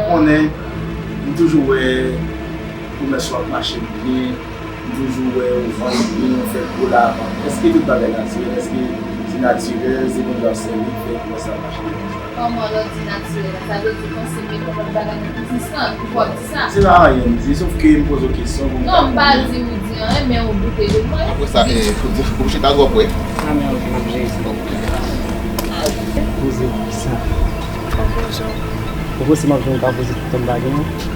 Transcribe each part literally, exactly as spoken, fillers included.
Konnen, m toujou wè komès ou ap mache byen, m toujou wè ou vann byen, ou fè gwo lavan. Èske tout bagay natirèl? Èske se natirèl, se Bondye w ap sèvi ki fè komès la ap mache byen konsa? Kòman lè w di natirèl la? Sa vle di konsi mekòp lòt bagay nan biznis lan, ou pwòp di sa? Se pa anyen m di, sòf ke m poze w kesyon pou m... Non, m pa di ou di anyen, men ou doute de mwen. Apre sa, e, ou di, ou chita twòp, wi. Sa men ok, m ap jere sa. Poze w sa. Ou panse m ap jwenn ka poze tout tan bagay an?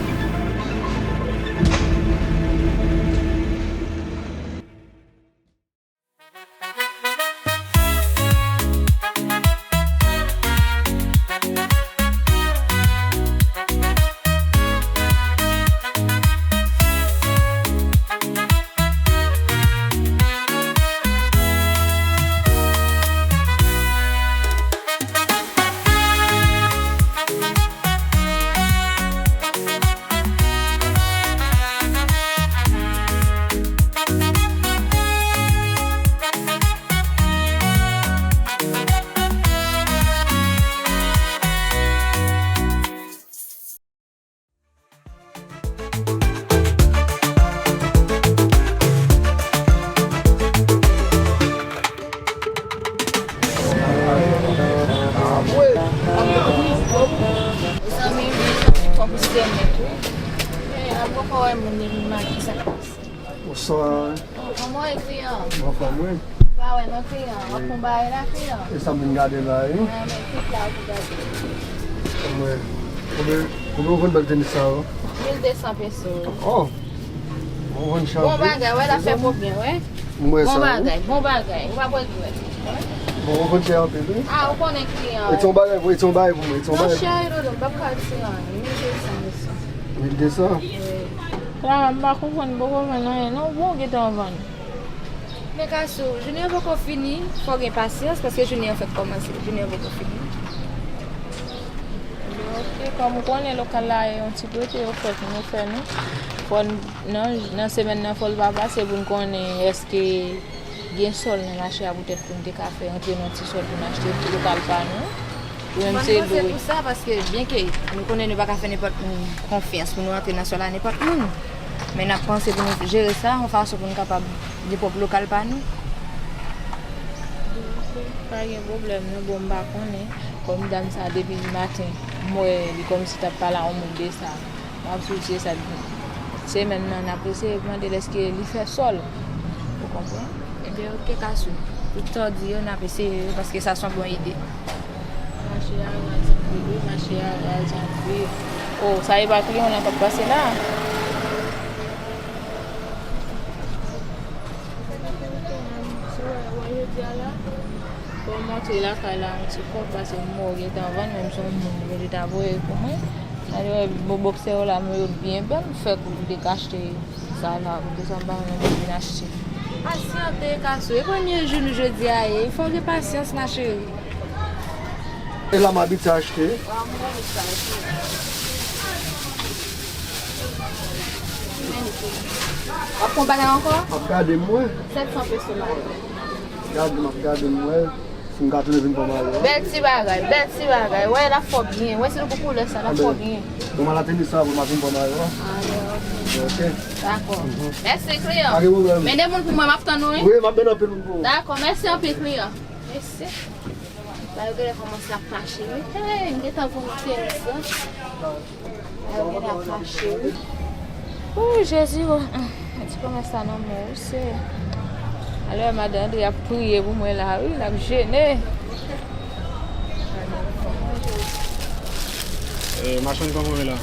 Zanmi m, zanmi m, kòm se nèt, wi. E, apre w wè moun li vin make sa k pase. Bonswa. Kòman w ye, kliyan? M anfòm, wi. Pa wè non, kliyan. W ap pran bagay la, kliyan? E sa m vin gade la, wi. Mwen, men tout la pou gade. Mwen. Konbyen, konbyen w vann bèl tenis sa yo? Mil de san peso. Oh! Bon, vann chanje. Bon bagay, wè, l ap fè pwòp byen, wè. Mwen sa, wi. Bon bagay, bon bagay. Ou p ap regrèt. Bon, ou vann chè anpil, wi. Ah, ou konnen kliyan. E ti yon bagay pou, e ti yon bagay pou mwen, e ti yon bagay pou mwen. Non, cheri, doudou, m p ap ka retire anyen. Mil de san, mil san. Mil de san? Wi. La, m pa konprann poko vann anyen, non. Bon, ou gentan vann. Men Kasou, jounen an poko fini, fò w gen pasyans, paske jounen an fèk kòmanse, jounen an poko fini. Ebyen, oke, kòm ou konnen lokal la e yon ti prete yo fè pou nou fè nou. Fò n, nan, nan semèn nan, fò l pa pase pou n konnen èske gen sòl nan mache a poutèt pou n te ka fè antre nan ti sòl pou n achte ti lokal pa nou. Ou menm se dwe. Mwen panse pou sa, paske byenke nou konnen nou pa ka fè nenpòt moun konfyans pou nou antre nan sòl a nenpòt moun. Men n ap panse pou nou jere sa yon fason pou nou kapab gen pwòp lokal pa nou. Pa gen pwoblèm non, bon, m pa konnen. Kòm dam sa depi maten, m wè li kòmsi t ap pale a yon moun de sa. M ap swiv se sa semèn nan, n ap eseye mande l èske li fè sòl. Ou konprann? Ebyen, oke, Kasou. Tout sa w di yo, n ap eseye yo, paske sa se yon bon ide. Mache a raz anpil, wi, mache a raz anpil. Oh, sa e pa kliyan w lan k ap pase la? Sa w ap fè, wè, wè, jodi a la, fò w montre lakay la yon ti kòb, paske m wè w gentan vann, menm si yon moun Bondye ta voye pou mwen. Gade, wè, bon, bòksè yo la, men yo byen bèl, m fèk ou te ka achte sa la, ou te sanble yon moun vin achte. Pasyante, Kasou, e premye jou nou jodi a ye, fò w gen pasyans, ma chérie. E la m abitye achte. W ap pran bagay ankò? M ap gade m wè. Sèt san peso la. Gade m ap gade m wè. Si m ka tounen vin pran mayo a. Bèl ti bagay, bèl ti bagay. Wè, l ap fè w byen. Wè, si nou pou koulè sa, l ap fè w byen. Bon, m al a tenis sa, pou m ap vin pran mayo a. Ah, ok. Ok. Dakò. Mhm. Mèsi, kliyan. Pa gen pwoblèm. Mennen moun pou mwen, m ap tann ou, wi. Wi, m ap mennen anpil moun pou ou. Dakò, mèsi anpil, kliyan. Mèsi. Ba yo genlè kòmanse ap mache, wi. Hey, m gentan voye tenis lan. Ba yo genlè ap mache, wi. Ooh, Jezi, oh, ah, mwen di kòmanse sa nan men w, Seyè. Alò, madan André ap priye pou mwen la, wi, l ap jene. Eh, machann, kòman w ye la?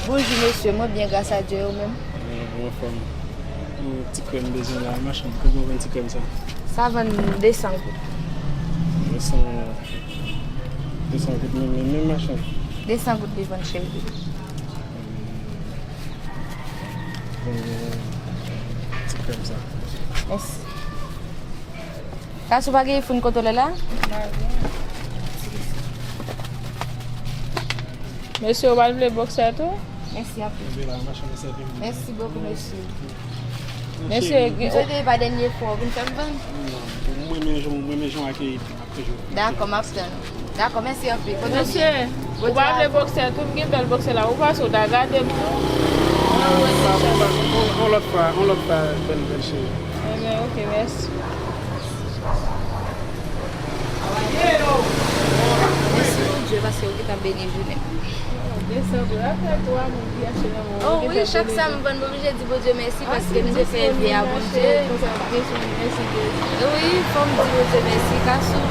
Bonjou, mesye. Mwen byen, gras a Dye, ou menm? Mwen, mwen anfòm. Yon ti krèm bezwen la, machann. Konbyen w vann ti krèm sa? Sa vann de san goud. De san, de san goud, men, men, men, machann. De san goud li vann, cheri. Bon, ti krèm sa. Mèsi. Kasou pa gen iPhone kote w ye la? Mesye, ou pa t vle bòksè tou? Mèsi anpil. Mèsi bokou, mesye. Mesye, m swete e pa dènye fwa w vin fè m vann. Non, mwen menm jan, mwen menm jan w akeyi m, m ap toujou. Dakò, m ap tann ou. Dakò, mèsi anpil. Kote w ye? Mesye, Ou pa vle bòksè tou, m gen bèl bòksè la. Ou pase, ou ta gade m tou. On, on lòt fwa, on lòt fwa, bèl, bèl cheri. Ebyen, oke, mèsi. Mèsi Bondye paske ou gentan beni jounen. Oh, wi, chak sa m vann, m oblije di Bondye mèsi paske m te fè vi a Bondye. Wi, fò m di Bondye mèsi, Kasou.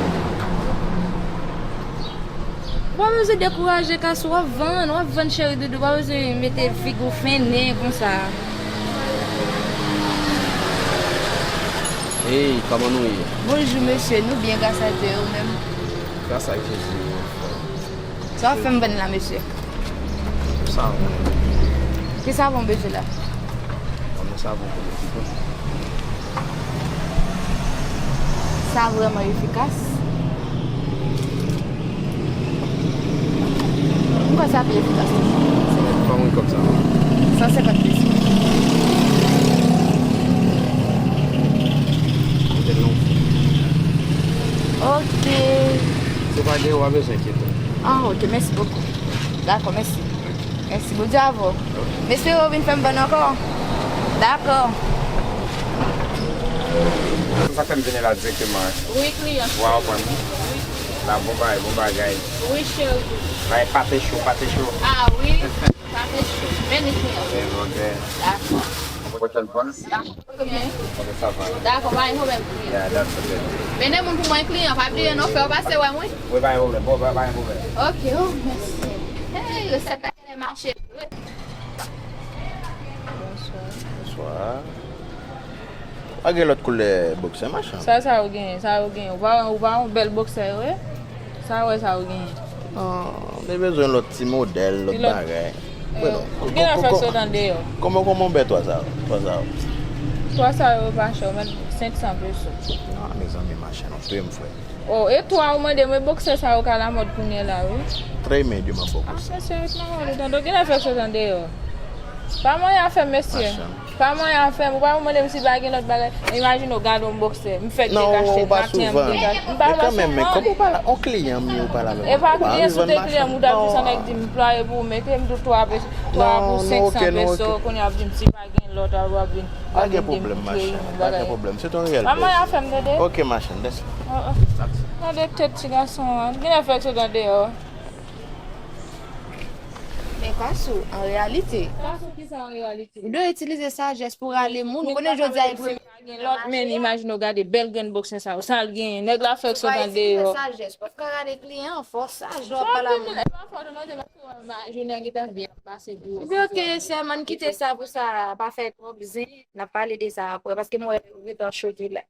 Ou pa bezwen dekouraje, Kasou, w ap vann, w ap vann, cheri doudou, w pa bezwen mete figi w fennen konsa. Hey, kòman nou ye? Bonjou, mesye, nou byen, gras a Dye, ou menm? Gras a Jezi, wi. Sa w ap fè m vann la, mesye? Savon. Ki savon w bezwen la? Ban mwen savon pou mwen pito. Sa vrèman efikas. M kwè sa pi efikas. Ban mwen kòb sa. San senkant peso. Kote non? Ok. Si w pa gen, w pa bezwen kite. Ah, ok, mèsi bokou. Dakò, mèsi. Mèsi, Bondye avè w. M espere w vin fè m vann ankò. Dakò. Sa fè m vini la dirèkteman, wi, kliyan. Wa w konn. Wi. La, bon bagay, bon bagay. Wi, cheri. Bagay pate cho, pate cho. Ah, wi. Pate cho. Vini, kliyan. Dakò. Pwochèn fwa. Dakò, byen. Ok, sa va. Dakò, pa gen pwoblèm. Yeah, that's okay. Mennen moun pou mwen, kliyan, pa bliye non, fè w pase wè m, wi. Wi, pa gen pwoblèm. Bon, pa, pa gen pwoblèm. Ok, oh, mèsi. Hey, resèt la genlè mache vre. Bonswa. Bonswa. Pa gen lòt koulè bòksè, machann? Sa, sa ou genyen, sa ou genyen. Ou pa, ou pa yon bèl bòksè, wi. Sa wè sa ou genyen. Ah, m te bezwen lòt ti modèl, lòt bagay. Ki lòt? Ou gen afè sot andeyò. Kòman, kòman w pè twa sa yo? Twa sa yo? Twa sa yo pa chè, ou mèt senk san peso. Ah, mezanmi, machann, ou touye m, frè. Oh, e twa ou mande m, e bòksè sa yo ka lamòd kounye la, wi. Trè men, di m ap bò konsa. Ah, mesye, ret nan wòl ou tande, ou gen afè sot andeyò. Pa manyen afè m, mesye. Machann. Pa manyen afè m, ou pa mande m si pa gen lòt bagay. Imajine w gade yon bòksè, m fèk dekachèt, maten an m dekachèt. M pa fè souvan. Men kanmenm, men kòm ou pale a yon kliyan m ye, ou pale avè m. E pa kliyan, si w te kliyan m, ou ta di se yon nèg di m plwaye pou ou mete m tou twa peso, twa pou senk san peso, kounye a w ap di m si pa gen lòt, w ap vin, w ap vin demontre m bagay. Pa gen pwoblèm, machann, pa gen pwoblèm. Se yon reyèl plezi. Pa manyen afè m, tande? Ok, machann, mèsi. Oh, oh. Tande tèt ti gason an, gen afè sot andeyò. Men Kasou, an reyalite. Kasou, kisa an reyalite? Ou dwe itilize sajès pou rale moun. Ou konnen jodi a e premye. Pa gen lòt, men imajine w gade bèl grenn bòksè sa yo. Sa l genyen? Nèg la fèk sot andeyò. Ou pa itilize sajès. Ou pa ka rale kliyan an, fò saj lè w ap pale a moun. E pa fòt ou non, se paske w imajine nèg gentan vin ap pase pou ou. Epi ok, sèman kite sa pou sa, pa fè twòp zen. N ap pale de sa apre, paske m wè ou gentan choke la.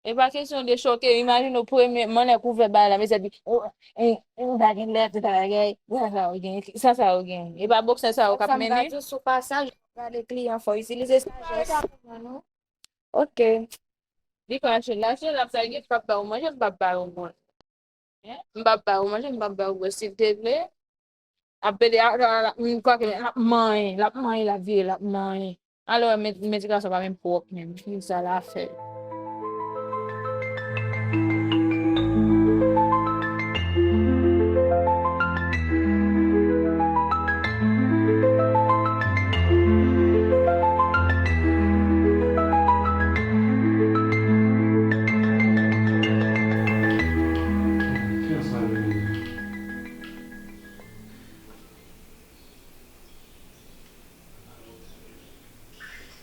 E pa kesyon de choke. Imajine w premye, mannè k ouvè bagay la, mesye di, "Oh, eh, eh, ou pa gen lè, tout bagay, sa, sa ou gen, sa, sa ou gen." E pa bòksè sa yo k ap mennen. Sa m ka di w sou pasaj, gade kliyan, fò itilize sajès. Ok. Li fache, la, se l ap sa, li p ap ba ou manje, m p ap ba ou manje. M p ap ba ou manje, m p ap ba ou bwè, si l te vle. Ap pede, a, a, a, m kwè ke l ap manyen, l ap manyen, l ap vire, l ap manyen. Alò, men, men ti gason pa menm pwòp menm. Ki sa l a fè?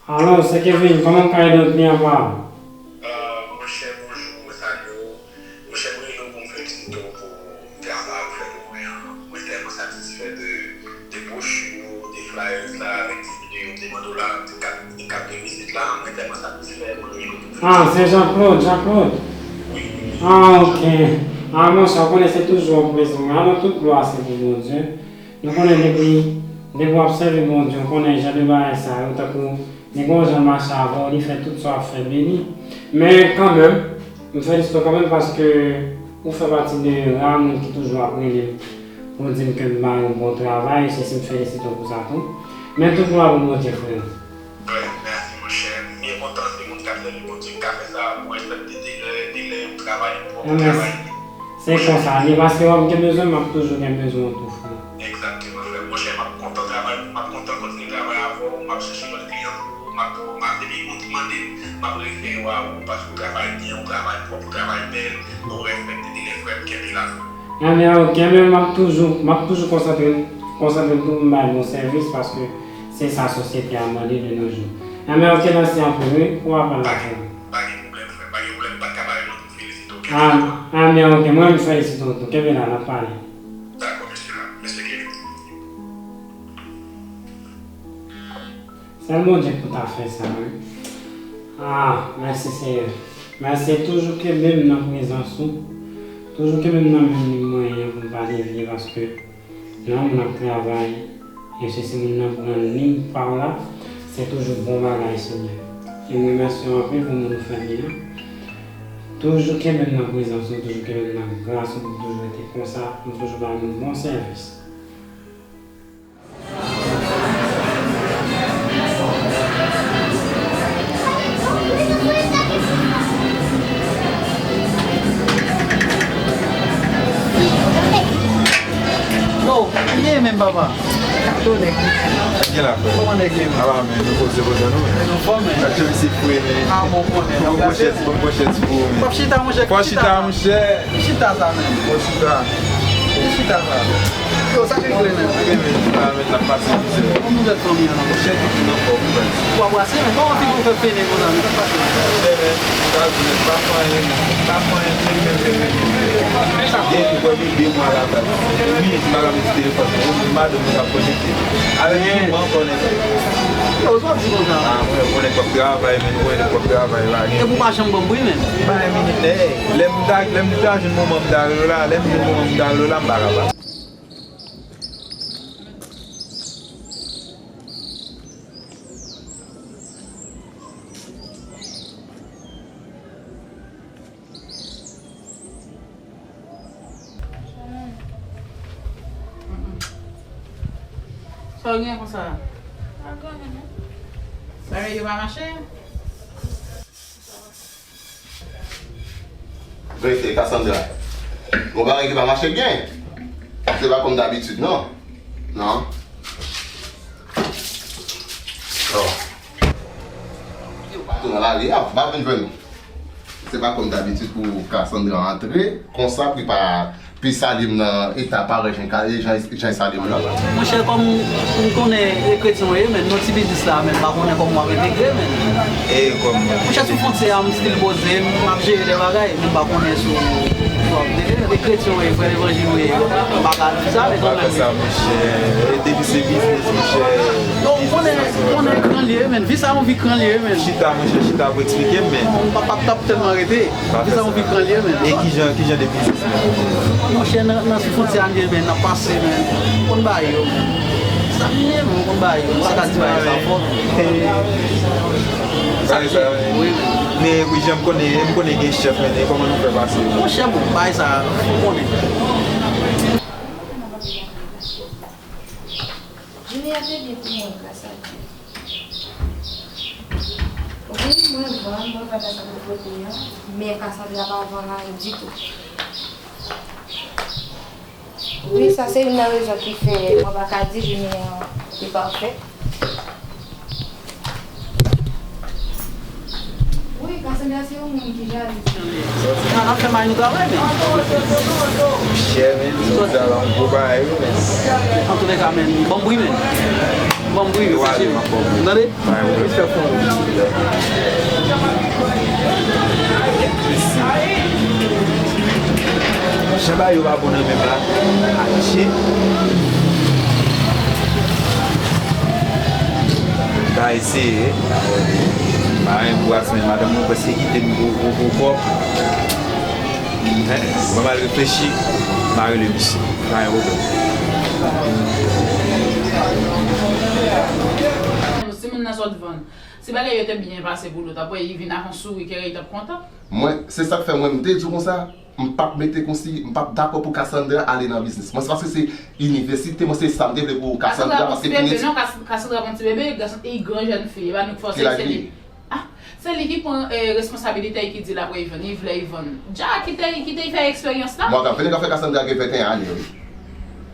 Alo, se Kevin, kòman m ka ede w, kliyan pa m? Ah, monchè, bonjou, mwen salye w. Monchè, mwen rele w pou m felisite w pou travay ou fè pou mwen an. Mwen tèlman satisfè de, de bwochi nou, de flyers la, avèk ti videyo m te mande w la, de kat, de kat de vizit la, mwen tèlman satisfè, mwen rele w pou m felisite w. Ah, se Jean Claude, Jean Claude? Wi, wi, wi. Ah, ok. Ah, monchè, ou konnen se toujou yon plezi pou mwen. Alò, tout glwa se pou Bondye. Nou konnen depi, depi w ap sèvi Bondye, w konnen jan de bagay sa yo, tankou li gon jan mache avè w, li fè tout sa w ap fè beni. Men kanmenm, m felisite w kanmenm paske ou fè pati de ra moun ki toujou ap rele m pou di m ke m ba yo bon travay, se si m felisite w pou sa tou. Men tout glwa pou Bondye, frè. Wi, mèsi, monchè. M byen kontan se moun k ap sèvi Bondye k ka fè sa. Mwen, espèk de, de lè, de lè, yon travay, yon pwòp travay. Se konsa l ye, paske w ap gen bezwen m, m ap toujou gen bezwen w tou, frè. Egzakteman, frè m. Monchè, m ap kontan travay pou w, m ap kontan kontinye travay avè w, m ap chèche lòt kliyan pou ou, m ap, m ap, depi moun ki mande m, m ap refere w a ou, paske ou travay byen, ou travay pwòp, ou travay bèl, nou respekte, depi lè frè m, kenbe la, frè m. Anben, ok, men m ap toujou, m ap toujou konsantre, konsantre m pou m bay bon sèvis, paske se sa sosyete a mande de nos jours. Anben, ok, mèsi anpil, wi, pou apèl la, frè m. Pa gen pwoblèm, frè m, pa gen pwoblèm, m pa t ka pa renmen pou m felisite w, kenbe la. Anben, ok, mwen menm felisite w tou, kenbe la, n ap pale. Dakò, mesye, mesye Kevin. Sèl Bondye k pou ta fè sa, wi. Ah, mèsi, Seyè. Mèsi, toujou kenbe m nan prezans ou. Toujou kenbe m nan men li mwen an pou m pa devye, paske lè yon moun ap travay, e se, se moun nan pran liy pa w la, se toujou bon bagay, Seyè. E m remèsye w anpil pou moun ou fè m ye a. Toujou kenbe m nan prezans ou, toujou kenbe m nan gras ou, pou toujou rete konsa, pou toujou ba moun bon sèvis. Oh, byen menm, papa. Tonè. Gen la, frè. Kòman nèg yo? Ala, men, nou poze, poze nou, men. Men nou fò, men. Sa ke misye fre, men. Ah, bon, konnen. Bon pwòchès, bon pwòchès pou ou, men. Fò chita, monchè. Fò chita, monchè. Chita sa, men. Fò chita. Chita sa. Yo, sa k regle, men? Gen, men, chita, men, n ap pase mizè. Kòman w jwenn fanmi an, non? Monchè, tout moun anfòm, frè. W ap brase, men. Kòman fi pou fè pene konsa, men? Sa k pase? Monchè, men, sa di, men, pa fè anyen, men. Pa fè anyen, men, men, men, men, men. Gen, gen, gen, gen, gen. Gen, gen, gen, gen. Wi, m pa ka mete telefòn mwen. Wi, madanm mwen ap konekte. Avèk tout mwen ankò nèt. Yo, sa w di konsa? Ah, mwen, mwen nèg p ap travay, men mwen nèg p ap travay la. Epi w pa janm ban m bri, menm. Bay minit, eh. Lè m ta, lè m ta jwenn moman m ta rele w la, lè m jwenn moman m ta rele w la, m pa kapab. Sa w gen konsa? Pa gen anyen, non. Bagay yo pa mache? Rete, Cassandra. Gon bagay ki pa mache byen. Se pa kòm dabitid, non. Non. Oh. Yo pa tou nan lari a, pa vin jwenn nou. Se pa kòm dabitid pou Cassandra antre konsa, pou li pa, pou li salye m nan eta parèy jan, jan, jan li salye m nan. Monchè, kòm m konnen e kretyen w ye, men, nan ti biznis la, men, m pa konnen kòman w ap entegre, men. E kòm. Monchè, sou fwontyè a, m still poze, m ap jere de bagay, men m pa konnen si w, si w ap entegre. E kretyen w ye, frè levanjil w ye, m pa ka di sa, men kanmenm. Monchè, e depi se biznis, monchè. Yo, ou konnen, ou konnen kran li ye, men. Vi sa yon vi kran li ye, men. Chita, monchè, chita pou eksplike m, men. M pa, pa t ap tèlman rete. Vi sa yon vi kran li ye, men. E kijan, kijan de biznis, men? Monchè, nan, nan sou fwontyè a, men, n ap pase, men. Ou konn bagay yo, men. Sa m ye, men, ou konn bagay yo. Sa ka di bagay sa fò. Bagay sa, wi. Wi, men. Men, wi, jan m konnen, m konnen gen chèf, men, e kòman nou fè pase? Monchè, bon, bagay sa, ou konnen. Jounen an te byen pou mwen, gras a Dye. Wi, mwen vann, mwen vann nan tout kote an, men Cassandra pa vann anyen ditou. Wi, sa se youn nan rezon ki fè mwen pa ka di jounen an te pafè. Wi, Cassandra se yon moun ki jalou. Nan ap fè may nou travay, men. Monchè, men, sòt la, yon gwo bagay, wi, men. Antoulèka, men, ban m bri, men. Ban m bri, men, se cheri. Tande? Respè fò. Jan bagay yo pa bon nan menm la. Atchè. M ta eseye. Pa gen gras, men madanm mwen prèske kite m pou, pou, pou kòb. Hein? Mwen mal reflechi, m a rele misye. Pa gen pwoblèm. Si moun nan sot vann, si bagay yo te byen pase pou l, ou t ap wè li vin ak yon souri, kè li t ap kontan. Mwen, se sa k fè mwen, m te di w konsa, m p ap mete konsi, m p ap dakò pou Cassandra ale nan biznis. Mwen, se paske se inivèsite, mwen, se sa m te vle pou Cassandra, paske pou nèg. Cassandra pa yon ti bebe, non, Cass-, Cassandra pa yon ti bebe, gason, e gran jèn fi, e pa nou k fòse, se li. Ah, se li ki pran, eh, responsabilite l, ki di l ap wè li vann, li vle li vann. Dja, kite, kite li fè eksperyans la. Mwen, ka fè, ka fè Cassandra gen venteyen ane, wi.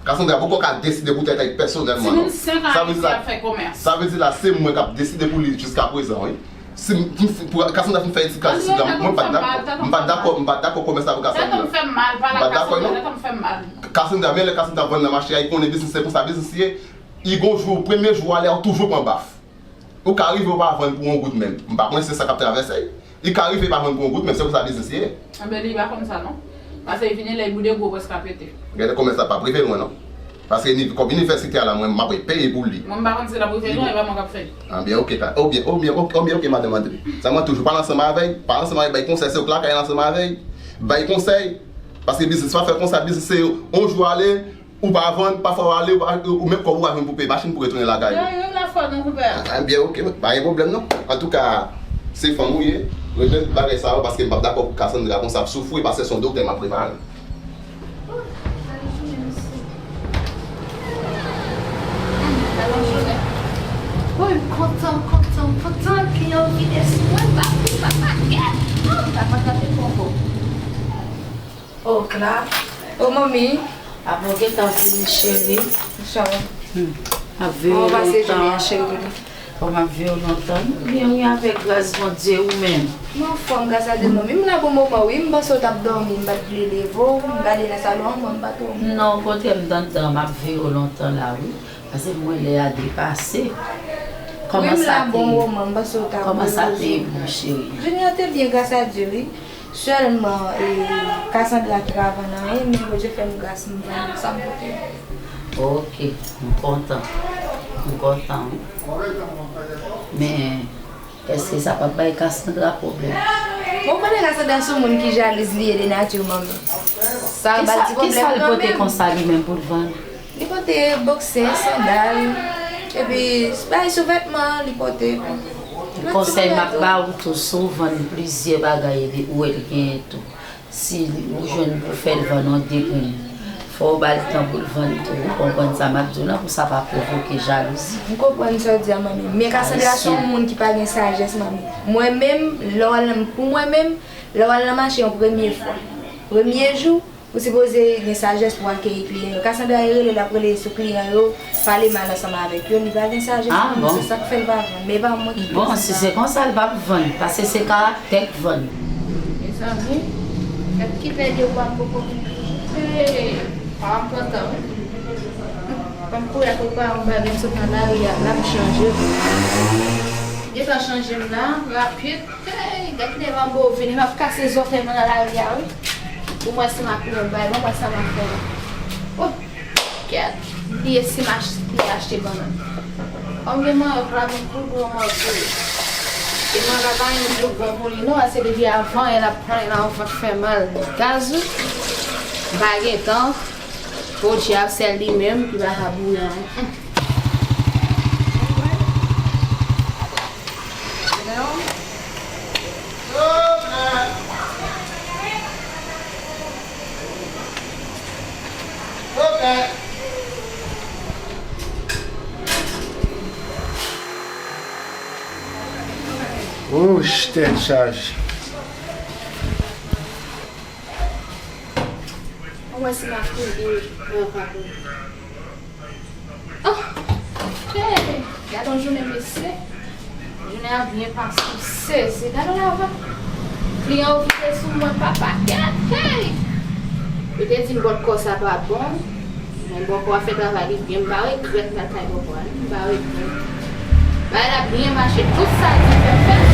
Cassandra poko ka deside pou tèt li pèsonèlman, non. Timoun senk an Ayiti ap fè komès. Sa vle di la, se mwen k ap deside pou li jiska prezan, wi. Si m, m, pou Cassandra fin fè ti kal isit la, mwen m pa t dakò. M pa t dakò, m pa t dakò komès la pou Cassandra. Tèt m fè m mal, pale ak Cassandra, tèt m fè m mal. Cassandra, men lè Cassandra vann nan mache a, li konnen biznis se konsa biznis ye. Li gon jou, premye jou ale a, ou toujou pran baf. Ou ka rive ou pa vann pou yon goud menm. M pa konnen si se sa k ap travèse l. Li ka rive pa vann pou yon goud menm, se konsa biznis ye. Enben, li pa konn sa non. Paske li vini lè li boude gwo pwès ka pete. Gade komès la p ap rive lwen non. Paske ni, kòb inivèsite a la, mwen, m ap peye pou li. Mwen, m pa konn si l ap rive lwen, e pa mwen k ap fè l. Anbyen, oke, ka, oke, oke, oke, oke, oke, madanm Andre. Sèlman toujou pale ansanm avè l, pale ansanm avè l, bay konsèy, se ou k lakay la ansanm avè l, bay konsèy. Paske biznis pa fè konsa, biznis se yon jou ale, ou pa vann, pafwa w ale, ou pa, ou menm kòb ou pa jwenn pou peye machin pou retounen lakay ou. Yo, yo la fò nou koupè. Ah, byen, oke, pa gen pwoblèm non. Antouka, se fanm ou ye, regle tout bagay sa yo, paske m p ap dakò pou Cassandra konsa ap soufri, paske se yon doktè m ap prepare. Oh, bèl jounen, mesye. Hmm, bèl jounen. Woy, m kontan, m kontan, m kontan, kliyan yo vide sou mwen, m pa, m pa, pa, gèt. Oh, m pa konn gate kongo. Oh, Cla. Oh, manmi. Apa w gentan vini, cheri? Sa va? Hmm. M ap veye w lontan. Kòman w pase jounen an, cheri? Kòman m ap veye w lontan? M byen, wi, avèk gras Bondye, ou menm? M anfòm, gras a Dye, manmi. M la pou moman, wi. M panse w t ap dòmi, m pa t vle leve w. M gade nan salon an, mwen, m pa twò. Non, okontrè, m t anndan, m ap veye w lontan la, wi. Paske m wè lè a depase. Wi, m la bon moman, m panse w t ap repoze. Kòman sa te ye pou ou, cheri? Jounen an te byen, gras a Dye, wi. Sèlman, e, Cassandra ki pa vann anyen, men Bondye fè m gras, m vann sa m pote. Ok, m kontan. M kontan, wi. Men, èske sa p ap bay Cassandra pwoblèm? Bon, ou konnen Cassandra se yon moun ki jalouz li ye de nati, manmi. Sa ba l ti pwoblèm kanmenm. Kisa, kisa l pote konsa li menm pou l vann? Li pote bòksè, sandal, epi bay souvètman li pote. Konsèy m ap ba ou tou, si w vann plizyè bagay epi ou wè li genyen tou, si ou jwenn pou fè l vann yon de grenn, fò w ba l tan pou l vann tou, ou konprann sa m ap di w lan, pou sa pa pwovoke jalouzi. M konprann sa w di a, manmi. Men Cassandra se yon moun ki pa gen sajès, manmi. Mwen menm, lè w al nan, pou mwen menm, lè w al nan mache yon premye fwa, premye jou, ou sipoze gen sajès pou akeyi kliyan yo. Cassandra e rele, l ap rele sou kliyan yo, pale mal ansanm avèk yo, li pa gen sajès pou li, se sa k fè l pa vann. Men e pa mwen ki kòz sa. Bon, si se konsa, l p ap vann, paske se karaktè k vann. Mezanmi, gad ki bèl yo pa poko vin. Hey, pa m kontan, wi. Ban m kouri al prepare yon bagay, m sot nan lari a, l ap chanje. Gentan chanje m la, rapid. Hey, gad ki de manbo vini, m ap kase zòtèy mwen nan lari a, wi. Pou mwen si m ap pran yon bagay, bon, mwen sa m ap fè la. Oh, gad, bliye si m ach-, bliye achte bannann. Kòm gen manok la, vin tou gwo mango. E mango pa yon dlo bon pou li, non, paske depi avan, yè l ap pran, yè l ap fè mal. Gaz, wi. M pa gen tan. Podyab, sèl li menm ki pa ka bouyan. Wouch, tèt chaje. Ou wè si m ap kouri, mwen pa kouri. Oh! Hey! Gade yon jounen, mesye. Jounen an byen pase, m sezi. Gade yon lava. Kliyan yo vide sou mwen, papa. Gad! Hey! Yo te di m bòt kò sa pa bon. Men bòkò a fè travay li byen, m pa regrèt m al kay bòkò a, m pa regrèt. Bagay la byen mache, tout sa l di fè, m fè l.